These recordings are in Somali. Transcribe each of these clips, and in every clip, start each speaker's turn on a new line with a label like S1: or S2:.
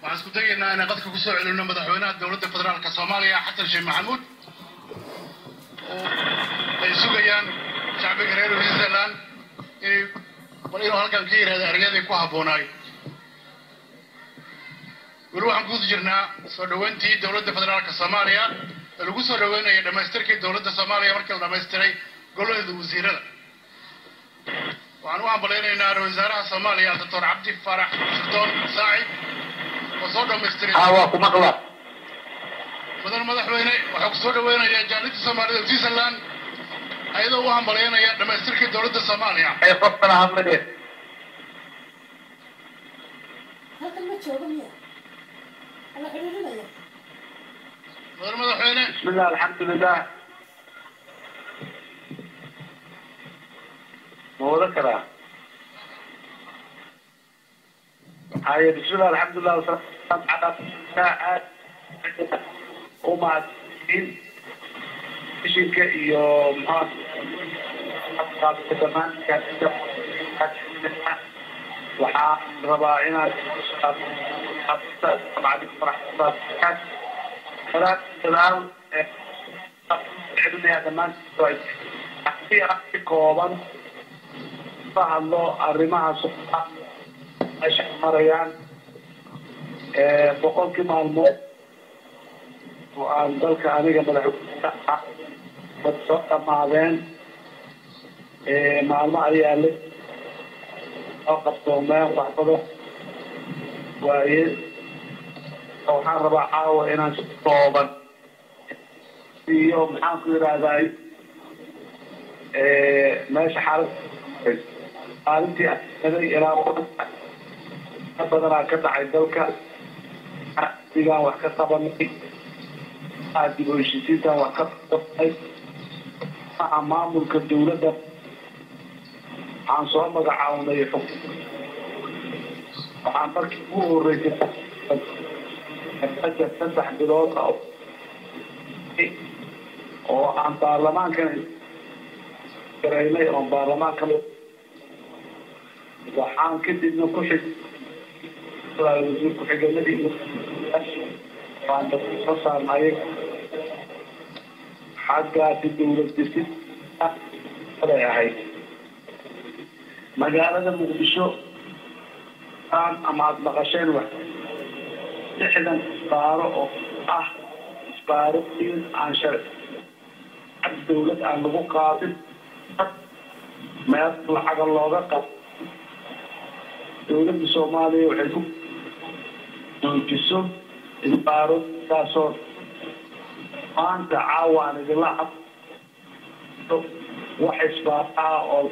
S1: Waxaan isku dayaynaa inaan qadka kusoo celino madaxweynaha dowladda federaalka Soomaaliya, Xasan Sheekh Maxamuud, oo ay sugayaan shacbiga reer Switzerland inay bal inuu halkan ka yidhahdo ereyadii ku habboonaay. Weli waxaan kuguda jirnaa soo dhoweyntii dowladda federaalka Soomaaliya ee lagu soo dhoweynayay dhammaystirkii dowladda Soomaaliya markii la dhammaystiray golaheeda wasiirada. Waxaan u hambalaynaynaa ra-iisul wasaaraha Soomaaliya, Doctor Cabdi Faarax Sirdoon Saacid, oo soo dhammaystiray.
S2: Waa ku maqla.
S1: Mudan madaxweyne, waxaa ku soo dhaweynayaa jaaliyadda Soomaalida Switzerland ayadoo u hambalaynaya dhammaystirkii dowladda Soomaaliya.
S2: Ay qofkana hadlayeen.
S3: Halkan ma joogo miya? Ala xiriirinaya.
S1: Mudan madaxweyne.
S2: Bismillah, alxamdulilah. Ma wada karaa? Haye, bismillah, alxamdulilah, wasalaam calaa aad u mahadsiin mishinka iyo muxuu barnaamijka. Waxaan rabaa inaan gadaal gadaal celinaya dhammaan si kooban ka hadlo arrimaha meesha marayaan 100-kii maalmood oo aan dalka aniga madaxweyne ah dad soo dhammaadeen. Maalmo ayaa la soo qabsoomeen wax badan waaye. Waxaan rabaa caawa inaan si kooban iyo maxaan ku yidhaahdaa meesha xaalad maalintii aday ilaa badanaa ka dhacay dalka digaan wax ka qabanay, dib u heshiisiintaan wax ka qabanay, maamulka dawladda waxaan soo magacawnay. Waxaan markii ugu horeysay bajet 3 bilood oo aan baarlamaankan garaynay oo baarlamaanka waxaan kadibna ku xig wasiir ku-xigeenadii waan soo saarnay xaggaasi dawlad dhisid ay ahayd. Magaalada Muqdisho aan ama aada maqasheen wax 60 isbaaro oo ah isbaarooyin aan sharci ag dawlad aan lagu qaadin, meel lacaga looga qab dawladda Soomaaliya waxay ku joojiso isbaaro taasoo maanta caawa aan idinla hadlo wax isbaaraha oo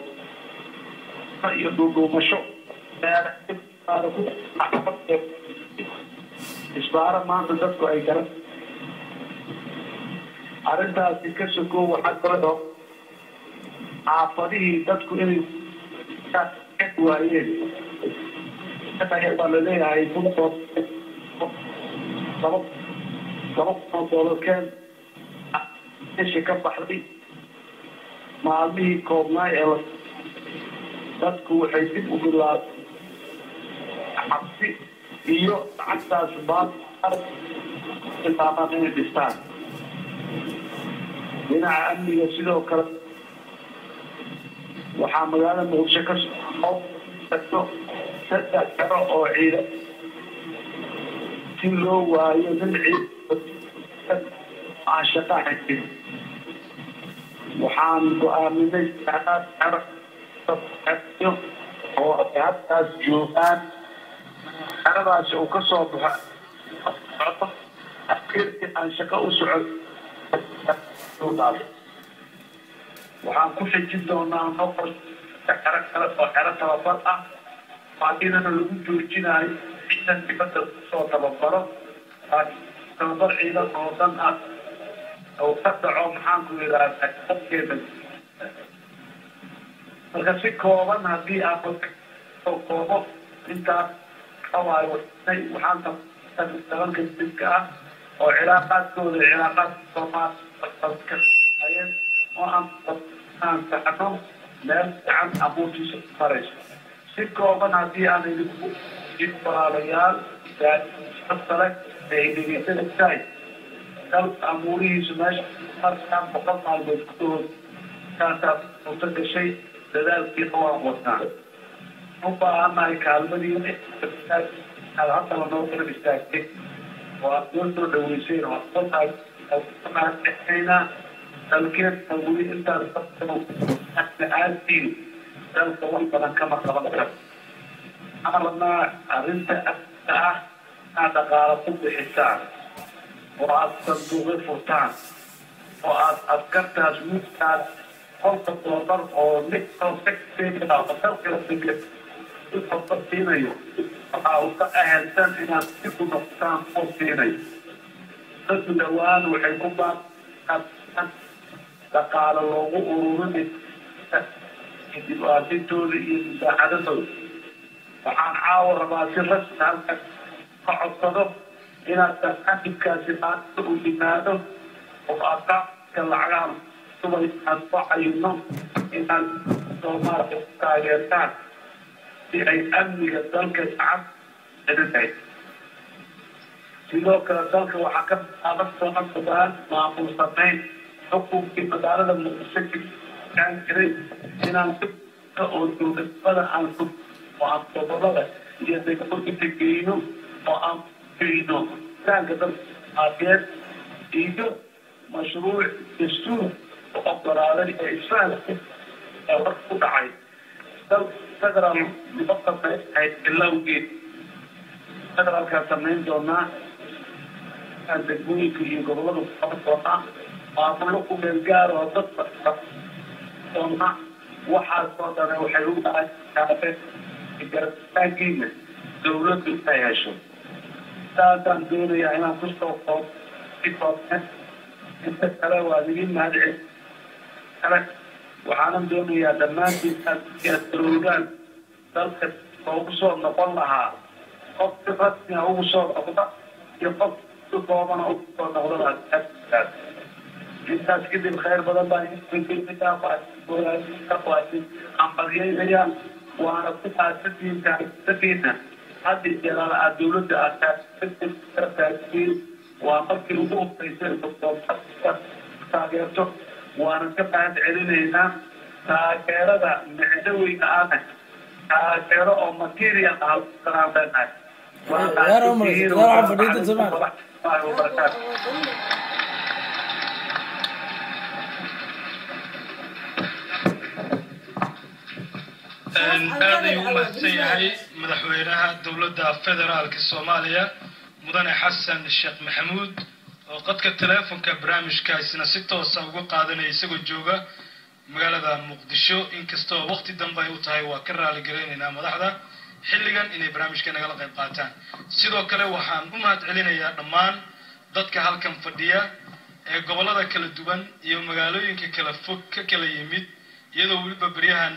S2: iyo dhuudhuumasho isbaaro maanta dadku ay garan. Arrintaasi ka sokow, waxaa kaloo xaafadihii dadku inay waayeen baa laleeyahay 2,000 oo doolarkeen meesha ka baxday. Maalmihii koobnaa ee dadku waxay dib u bilaabay xabsi iyo lacagtaas bilaabaan inay dhistaan. Dhinaca amniga sidoo kale waxaa magaalada Muqdisho ka soo saddex xero oo ciidan si loo waayo nin ciidan aan shaqo haynin. Waxaan go-aaminay xero oo ay halkaas joogaan, xeradaasi uu ka soo baxo askari aan shaqo u socon. Waxaan ku xijin doonaa noqon xero kale oo xero tababar ah, iyadana lagu joojinayo ciidan dibadda kusoo tababaro, tababar ciidan oo dhan ah oo ka dhaco maxaan ku yidhaahdaa dadkeena. Marka si kooban haddii aan soo koobo intaas waayo, waxaan dalalka dibka ah oo cilaaqaadkooda cilaaqaadka Soomaaliya oo aan saxno meel fiican abuurtiisa marayso. Si kooban haddii aan idinku Walaalayaal sale ee dhegeysanaysaay, dalka amuurihiisu meesha markaan 100 maalmood gudahood kaasaa suurto gashay. Dadaalkiina waan wadnaa. U baahannahay kaalmadiina aad haddaba noo garab istaagtay oo aad noo soo dhaweyseen oo aad dalkeena. Weli intaas la-aantiin dalka wax badan kama qaban karo. Waxaan rabnaa arrinta ah inaad dhaqaalo ku bixisaan oo aad sanduuqyo furtaan oo aad askartaas wiilkaas qolka doolar oo mid oo dalka siinayo, waxaa uga ahelsan inaad si ku noqotaan kuwa siinayo. Dadku dhowaan waxay ku baa dhaqaalo loogu ururinayo dib aasintooda iyo musaacadadooda. Waxaan caawa rabaa si rasmi halkan ka codsado inaad barnaamijkaasi maanta uu yimaado oo akauntka lacagaha subay aan soo cayino inaad Soomaaliya ku taageertaan si ay amniga dalka gacan celinahay. Sidoo kale dalka waxaa ka bilaaban doona dhowaan maamul samayn. Xukunkii magaalada Muqdisho kaan jiray inaan si oo dowladnimada aan ku oo aan gobolada iyo degmooyinka geyno oo aan geyno taanka dalka Soomaaliyeed iyo mashruuc dastuur ogolaaday ee isfahamka ee war ku dhacay dal federaal loo sameynay. Bilowgeed federaalkaa samayn doonaa, degmooyinka iyo gobolada ku qaban doonaa, maamullo ku meel gaar oo dadka doonaa. Waxaasoo dhan waxay u baahan garabitaankiina dowladdu inay hesho. Saasaan doonayaa inaan kusoo koob koobne. Inta kale waa idin mahadcel kale. Waxaanan doonayaa dhammaantiin inaad garowdaan dalka ugu soo noqon lahaa qof si rasmiga ugu soo noqda iyo qof si koobana ugu soo noqda. Intaas kadib khayr badan baan hambalyaynayaa, waana ku taasadiina haddi jalaal aad dowladda aad taagtiin. Waa markii ugu horeysay taageerto, waana ka mahad celinaynaa taageerada micnoweyga ahna, taageero oo material ah kanaan leenahay. Wabarakaatu.
S4: Aad ayuu u mahadsan yahay madaxweynaha dowladda federaalka Soomaaliya, mudane Xasan Sheekh Maxamuud, oo qadka teleefonka barnaamijkaasina si toosa uga qaadanaya isagoo jooga magaalada Muqdisho. Inkastoo waqti dambe ay u tahay, waa ka raali garaynaynaa madaxda xilligan inay barnaamijka nagala qayb qaataan. Sidoo kale waxaan u mahad celinayaa dhammaan dadka halkan fadhiya ee gobollada kala duwan iyo magaalooyinka kala fog ka kala yimid, iyadoo weliba beryahan